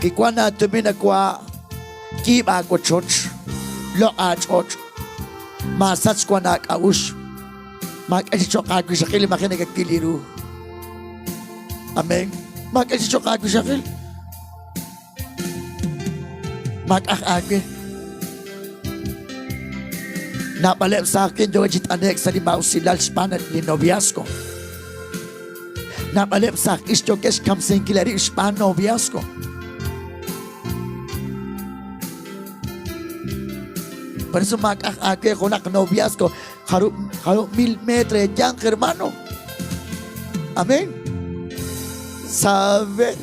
Kiwank aatumin awa' yiib' aawochoch, loq' aach'och', maasach wan aak'a'uxl, maak'e chi cho'q aawixaqil li maji' nakawil li ru. Amén. Maak'e chi cho'q aawixaqil. Maak'aj aawe. Naab'aleb' saaj winq yookeb' chi t'ane'k sa' li maa'usilal xb'aan li noviazgo. Naab'aleb' saaj ixq yookeb' xkamsinkil rib' xb'aan noviazgo. Por eso maak'aj aawe junaq noviazgo jarub' jarub' mil metro eeyanq, hermano. Amén. Saber.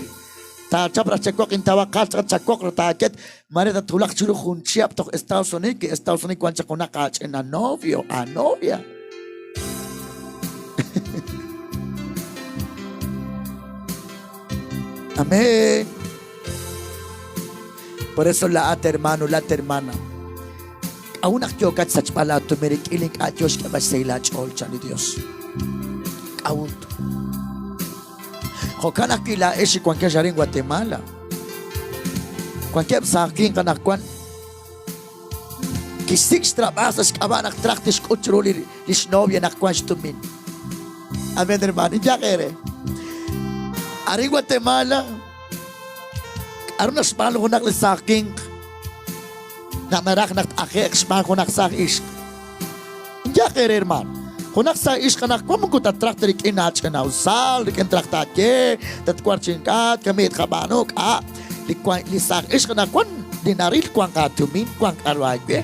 Taachap raj chawoq intawaqal chaq chawoq raj taaket mare tatwulaq chiru jun chihab' toj Estados Unidos, ki Estados Unidos wan chaq junaq aach'ina novio, a novia. Amén. Por eso laat hermano, laat hermana, k'a'ut naq yookat xsachb'al laatumin rik'in li ink'a' yoo xk'eeb'al xsahil aach'ool, chan li Dios. K'a'ut? Jo'kan ajwi' laa'ex li wankex arin Guatemala. Wankeb' saaj winq anaqwan kixsik' xtrab'aaj sa' xk'ab'a' naq traj tixk'ut chiru li xnovia naq wank xtumin. Amén, hermano. Inyaq eere. Arin Guatemala, k'aru naxb'aanu junaq li saaj winq naq naraj naq t-aje'q xb'aan junaq saaj ixq? Inyaq eere, hermano. Junaq saaj ixq anaqwan moko tatraj ta rik'in aach'ina'usal, rik'in traj taaye, tatwar chi ink'a', kami tqab'aanu, k'a'. Li, li saaj ixq anaqwan li naril wank aatumin, wank k'aru aawe.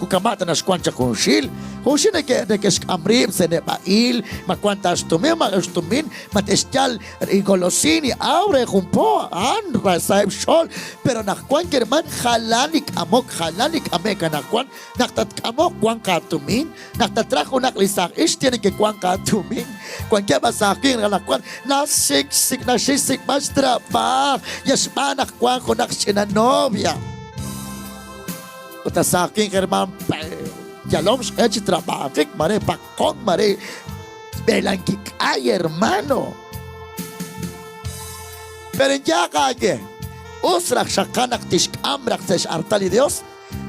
Kukama' ta naxwank chaq junxil. Junxil neke' neke'xk'am rib' sa' neb'a'il, ma wank ta xtumin, ma xtumin, ma te'xyal Igolosin y aw re jun po a'an saheb' xch'ool. Pero anaqwan herman jalan li k'amok, jalan li k'ame'k anaqwan. Naq tatk'amoq wanq aatumin, naq tatraj junaq li saaj ixq tiene que wanq aatumin. Wankeb' a saaj winq anaqwan naxik xsik naxik xsik'b'al xtrab'aaj yal xb'aan naq wank junaq xch'ina novia. Ut a saaj winq herman yalom xq'e chi trab'ajik mare paqon mare b'eelankik'ay hermano. Pero inyaq aawe, us raj xaqan naq tixk'am raj sa' x'artal li Dios.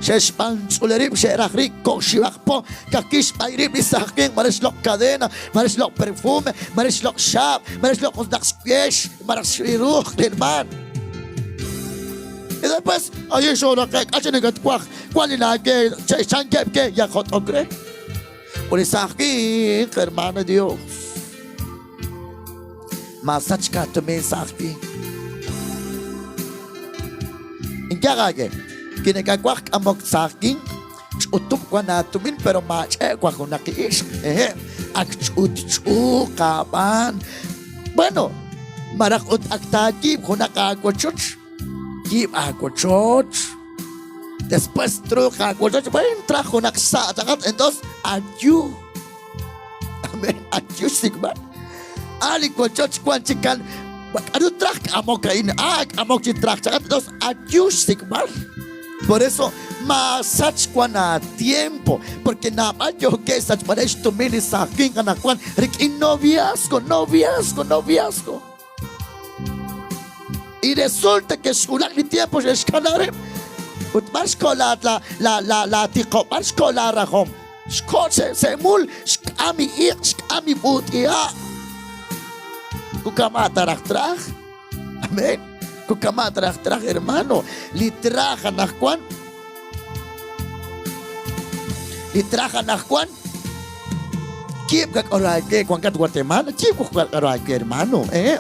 Xe'xb'antz'ule rib', xe'raj rib' kok' xib'aq po, ka'ajwi' xb'ay rib' li saaj winq, mare xloq' cadena, mare xloq' perfume, mare xloq' xaab', mare xloq' junaq xwex, malaj xriruj li hermaan. Y después, ahí xooraqe'k, k'a' chi nakatwaj, wan li naaye, chankeb' ke, yal jot'ok re. Ut li saaj winq, hermano Dios, maasachk aatumin saaj winq. Ink'a' aawe, wi nakawaj k'amok saaj winq, ch'utub' wan aatumin pero maach'e' wan junaq li ixq. Ehe, ak ch'utch'u qaab'aan. Bueno, malaj ut ak taayiib' junaq aawochoch, yiib' aawochoch. Después truuq aawochoch, bueno, traj junaq xsa' chaqat, entonces ayu. Amén. Ayu xsik'b'al. Ah, li wochoch wank chi kan. K'aru traj k'amok a'in? Ah, k'amok chi traj chaqat. Entonces, ayu xsik'b'al. Por eso, maasach wan aatiempo, porque naab'al yookeb' xsachb'aleb' xtumin li saaj winq anaqwan rik'in noviazgo, noviazgo, noviazgo. Y resulta que xwulak li tiempo xe'xkanab' rib' ut b'ar xko' la la la la la tiqob'al xko' la rajom. Xko' se'mul xk'am li iq' xk'am li b'ut'iha'. Kukama' ta raj traj. Amén. Kukama' ta raj traj, hermano. Li traj anaqwan li traj anaqwan. Yiib' kak'aru aawe wankat Guatemala, yiib' kak'aru aawe hermano, eh.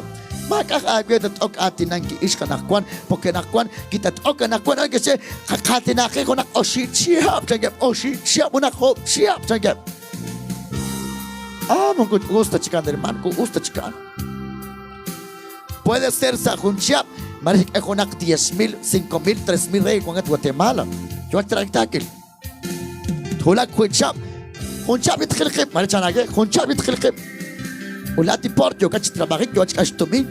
Maak'aj aawe tat-ok aatinanki ixq anaqwan, porque anaqwan kitat-ok anaqwan oye kixye qaqaatinaqe junaq oxi' chihab' chankeb', oxi' chihab' junaq oob' chihab' chankeb'. Ah, moko us ta chikan hermano, moko us ta chikan. Puede ser sa' jun chihab', mare xk'e junaq 10,000, 5,000, 3,000 re wankat Guatemala. Yo tractakil. Twulak jun chihab', jun chihab' li tqil qib', mare chan aawe, jun chihab' li tqil qib'. Ut laa'at li poort yookat chi trabajik, yookat chi k'ax tumin.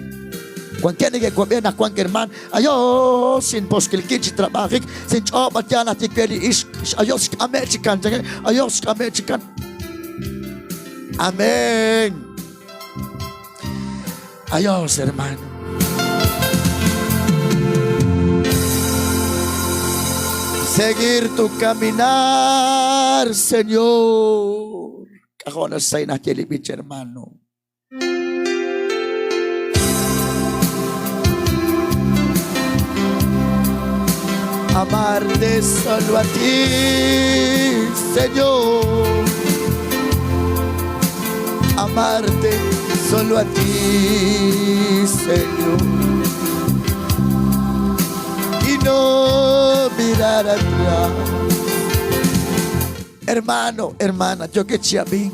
Wankeb' neke'wab'i anaqwan hermaan, Ayos, xinpoxkilkin chi trabajik, xinch'ob' at yaal naq ye we li ixq, ayos xk'ame' chikan, chankeb', ayos xk'ame' chikan. Amén. Ayos, hermano. Seguir tu caminar, Señor. K'ajo' naxsay naxye li b'ich, hermano. Amarte solo a ti, Señor. Amarte solo a ti, Señor. Y no mirar atrás. Hermano, hermana, yo que chiabín.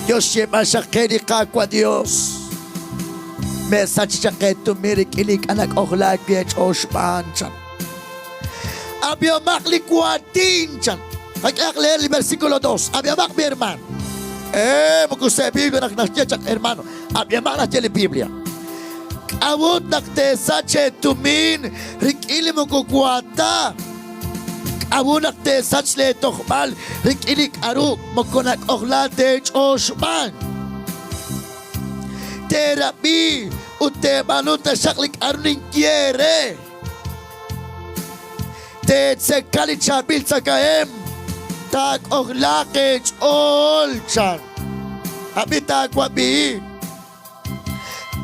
Dios xyeeb'al xaq qe li Qaawa' Dios. Meesach chaq eetumin rik'in li ink'a' nak'ojlaak wi' eech'ool xb'aan, chan. Ab'ihomaq li waatin, chan. Qak'ehaq leer li versículo 2. Ab'ihomaq mi hermano. Eh, moko sa' Biblia naq naxye chaq hermano. Ab'ihomaq naxye li Biblia. K'a'ut naq teesach eetumin rik'in li moko wa ta? K'a'ut naq teesach leetojb'al rik'in li k'aru moko nak'ojla teech'ool xb'aan? Teerab'i ut teeb'aanu taxaq li k'aru ninye eere. Teetzeka li chaab'il tzakahemq, taak'ojlaaq eech'ool, chan. Ab'i taawab'i.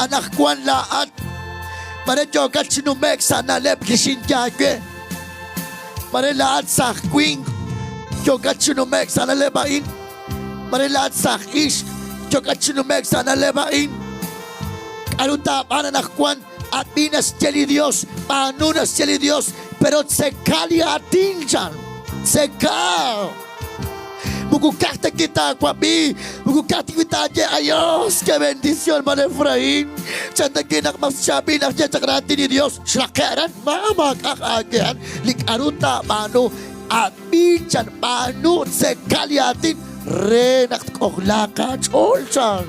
Anaqwan laa'at mare yookat chi nume'k sa' na'leb' li xinye aawe. Mare laa'at saaj winq yookat chi nume'k sa' na'leb' a'in. Mare laa'at saaj ixq yookat chi nume'k sa' na'leb' a'in. K'aru taab'aan anaqwan? Ab'i naxye li Dios, b'aanu naxye li Dios, pero tzeka li aatin chan. Tzeka. Moko ka'aj ta wi' taawab'i, moko ka'aj ta wi' taaye, Ayos, qué bendición, hermano Efraín. Chan ta wi' naq mas chaab'il naq ye chaq raatin li Dios. Xraqe' aran, ma maak'a'aq aawe li k'aru taab'aanu. Ab'i chan, b'aanu, tzeka li aatin re naq tk'ojlaaq aach'ool chan.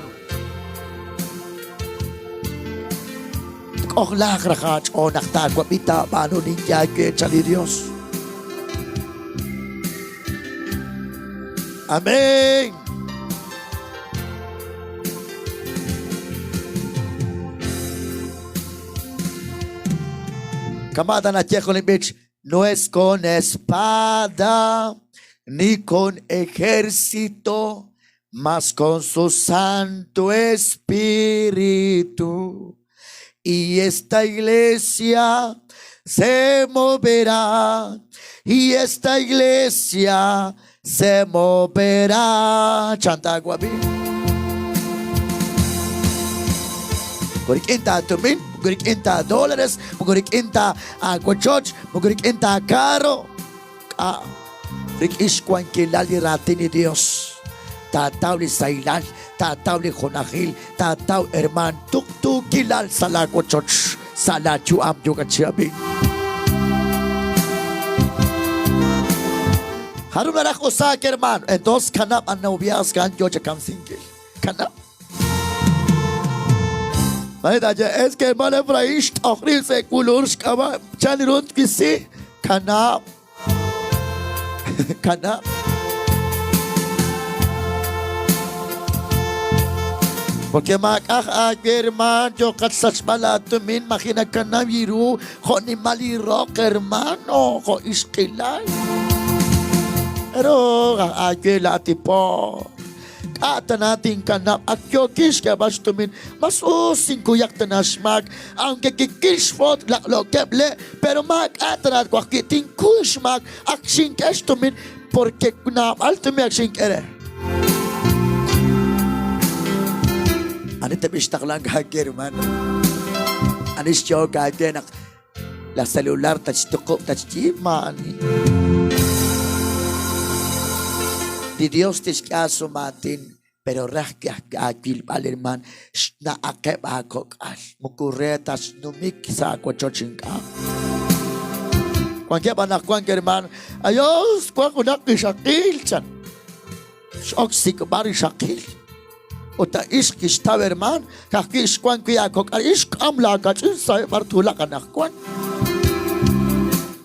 Tk'ojlaaq raj aach'ool naq taawab'i taab'aanu ninye aawe chan li Dios. Amén. Kama' ta naxye jun li b'ich, No es con espada ni con ejército, mas con su Santo Espíritu. Y esta iglesia se moverá, y esta iglesia se moverá. Chanta guabi. Moko rik'in ta tumin, moko rik'in ta dólares, moko rik'in ta aawochoch, moko rik'in ta carro. K'a' rik'in xwankilal li raatin li Dios, taataw li sahilal, taataw li junajil, taataw hermaan tuqtuukilal sa' laa wochoch, sa' laa yu'am yookat chi ab'ink. Jarub' naraj usaak, hermano? Entonces kanab' a noviazgo a'an yoo chakamsinkil. Kanab'. Mare taaye, es que hermano Efraín xt'ojril sa' wulur xk'ab'a' chan ru twisi. Kanab'. Kanab'. Porque maak'aj aawe hermano yooqat xsachb'al aatumin maji' nakanaw ru jo' nimal li roq hermano jo' ixqilal. Pero aawe laa'at li po. K'a' tana tinkanab' ak yookin xk'eeb'al xtumin, mas us tinkuyaq tana xmaak, aunque kikil xfoot laq'lookeb' le', pero maak'a' tana twaj wi' tinkuy xmaak, ak xink'e xtumin. Porque naab'al tumi ak xink'e re. Ani tab'i xtaqlank aawe, hermano? Ani xyook aawe naq la celular tatxtuqub' tatxyiib'? Maa'ani. Li Dios tixk'e aasumaatin, pero re ajwi' aawilb'al, hermano, xna'aqeb' aakok'al. Moko re ta xnumik sa' aawochoch ink'a'. Wankeb' anaqwan, hermano, Ayos, wank junaq rixaqil, chan. X'ok xsik'b'al rixaqil. Ut a ixq kixtaw hermaan, ka'ajwi' xwank wi' aakok'al ixq, k'am laakach'in sa'eb' b'ar twulaq anaqwan.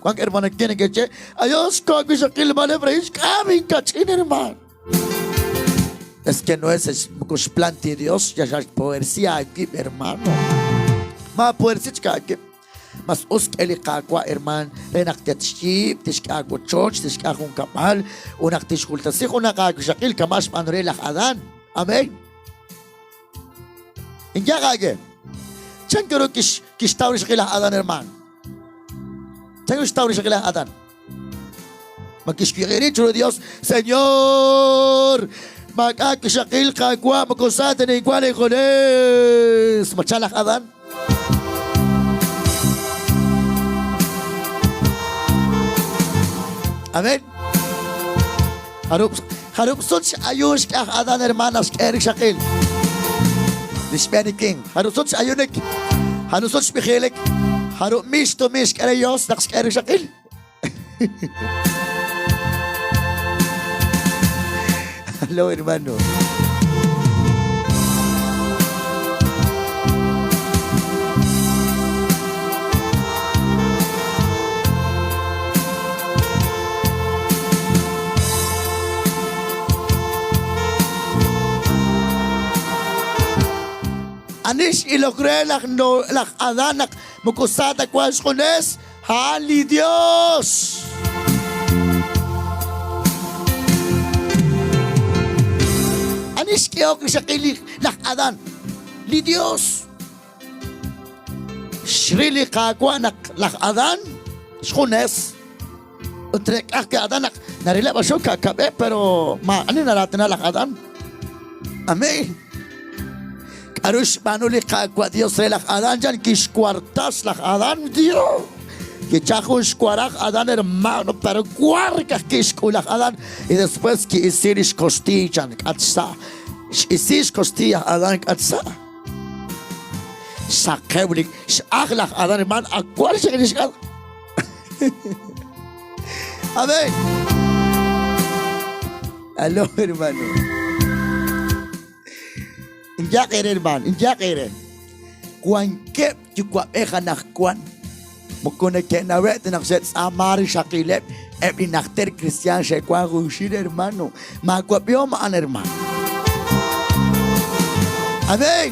Wank hermano tiene que che, ayos ko wixaqil maleb' re ixq, k'am inkach'in hermaan. Es que no es moko xplan ti Dios, ya xaxpoersi aawib' hermano. Maapoersi chik aawib'. Mas us k'e li Qaawa', hermaan, re naq tatxyiib', tixk'e aawochoch, tixk'e aajunkab'al, ut naq tixjultasi junaq aawixaqil kama' xb'aanu re laj Adán. Amén. Inyaq aawe. Chan ru kixtaw rixaqil laj Adán, hermaan? Chan ru xtaw rixaqil laj Adán? Ma kixwiq'i rib' chiru Dios, Señor, maak'a' kixaqil Qaawa', moko sa ta ninwank injunes. Ma chal laj Adán? Amén. Jarub' sut x'ayun xk'aj Adán hermana xk'e rixaqil. Li xb'een ikin. Jarub' sut x'ayunik. Jarub' sut xb'ijilik. Jarub' mix tumin xk'e re Dios naq xk'e rixaqil. Aló, hermano. Ani x'ilok re laj No laj Adán naq moko sa ta wank xjunes? A'an li Dios. Ani xk'ehok rixaqil li laj Adán? Li Dios. Xril li Qaawa' naq laj Adán xjunes ut rek'aj ke Adán naq narileb' axo ka'kab'eb' pero maa'ani naraatina laj Adán. Amén. K'aru xb'aanu li Qaawa' Dios re laj Adán? Chan kixwartas laj Adán, Dios. Kichaj jun xwaraj Adán hermano, pero wark aj kixk'ul laj Adán. Y después ki'isi lix kostiiy chan k'at xsa'. X'isi xkostiiy aj Adán k'at xsa'. Xsaqew li x'aj laj Adán hermano, akwar xaq lix k'at. Amén. Aló, hermano. Inyaq eere, hermano, inyaq eere. Wankeb' yuwa'b'ej anaqwan moko neke'nawe' ta naq xe'tz'aama rixaqileb' eb' li najter kristiaan xe'wank junxil, hermano. Maawab'ihom a'an, hermano. Amén.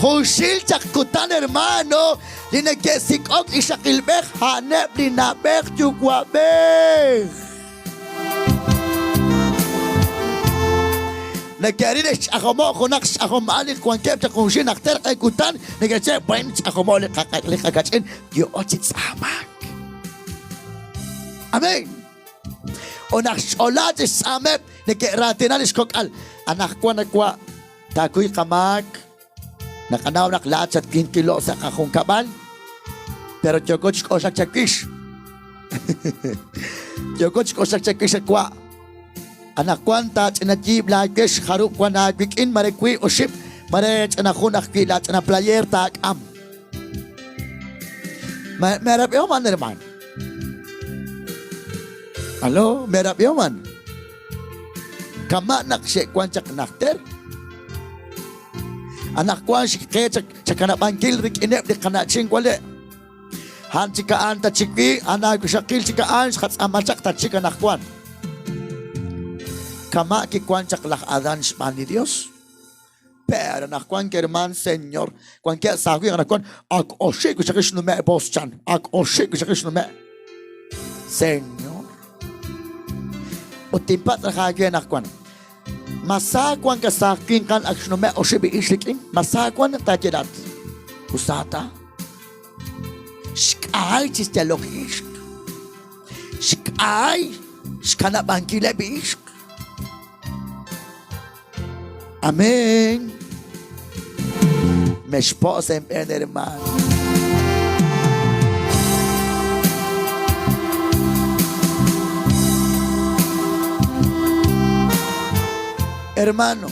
Junxil chaq kutan, hermano, li neke'sik'ok ixaqilb'ej a'aneb' li na'b'ej yuwa'b'ej. Neke'ril xch'ajomo' junaq xch'ajoma'al li wankeb' chaq junxil najter q'e kutan, neke'xye, Buen ch'ajomo' li qakach'in, yo'o chi tz'aamank. Amén. Ut naq xch'ola chi xtz'aameb', neke'raatina li xkok'al. Anaqwan nawa' taakuy qamaak, naqanaw naq laa'at xatwinqilo' sa' qajunkab'al, pero yooko chi k'oxlak chawix. Yooko chi k'oxlak chawix wa'. Anaqwan taach'ina yiib' laawex jarub' wan aawik'in, mare wiib' oxib', mare ch'ina jun ajwi' laach'ina playeer taak'am. Meerab'ihom an hermano. Alo, meerab'ihom an. Kama' naq xe'wan chaq najter. Anaqwan xqe chak chakanab'ankil rik'ineb' li qana'chin wale'. A'an chik a'an ta chik wi, a'an aawixaqil chik a'an, xqatz'aama chaq ta chik anaqwan. Kama' kiwan chaq laj Adán xb'aan li Dios. Pero anaqwan herman Señor, wankeb' sa' wi' anaqwan ak oxib' wixaqil xnume' bos chan, ak oxib' wixaqil xnume'. Señor. Ut tinpatz' raj aawe anaqwan. Ma sa wank a saaj winqal ak xnume' oxib' ix rik'in? Ma sa wank naq taaye laat? Usa ta. Xk'ahay chi yalok ixq. Xe'k'ay xkanab'ankileb' li ixq. Amén. Mexpo' sa' inb'een, hermano. Hermano,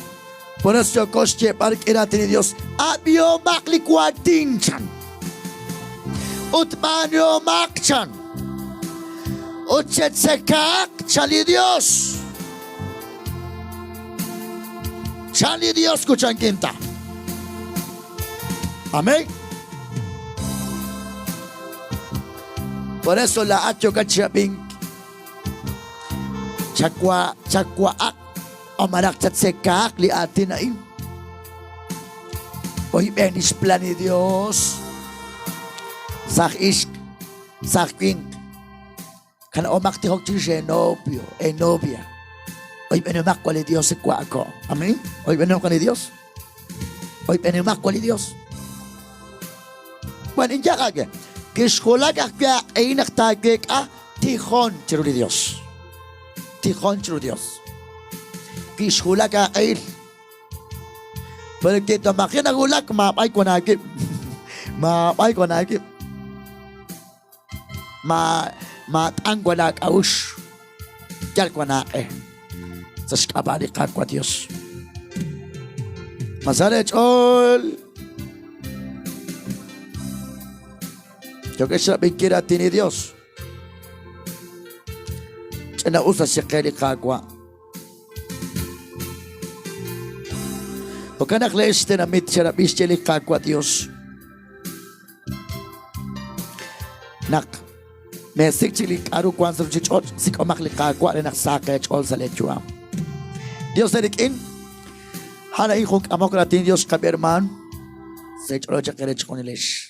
por eso yooko xyeeb'al rik'in raatin li Dios, ab'ihomaq li waatin, chan. Ut b'aanuhomaq, chan. Ut chetzekaaq, chan li Dios. Chan li Dios kuchankinta. Amén. Por eso laa'at yookat chi ab'ink. Chawa, chawa'aq o malaj chatzekaaq li aatin a'in. Oyb'en lix plan li Dios. Saj ixq, saj winq. Kanab'omaq tijok chirix eenovio, eenovia. Oyb'enihomaq wan li Dios wa'ako. Amén. Oyb'enihom wan li Dios. Oyb'enihomaq wan li Dios. Bueno, inyaq aawe. Kixjulak ajwi' aaq'ehil naq taaweek'a tijon chiru li Dios. Tijon chiru Dios. Kixjulak aaq'ehil. Pero wi tomaji nawulak, maab'ay wan aawib'. Maab'ay wan aawib'. Ma maat'an wan aak'a'uxl, yal wan aaq'e sa' xk'ab'a' li Qaawa' Dios. Ma sa leech'ool? Yookex xrab'inkil raatin li Dios. Ch'ina'us naxye li Qaawa'. Jo'kan naq leex tenamit xerab'i xye li Qaawa' Dios. Naq meesik' chik li k'a'ru wank sa' ruuchich'och', sik'omaq li Qaawa' re naq sahaq eech'ool sa' leeyu'am. Dios eerik'in, a'an a'in jun k'amok raatin Dios xqab'i hermaan, seech'olo chaq eere chejunilex.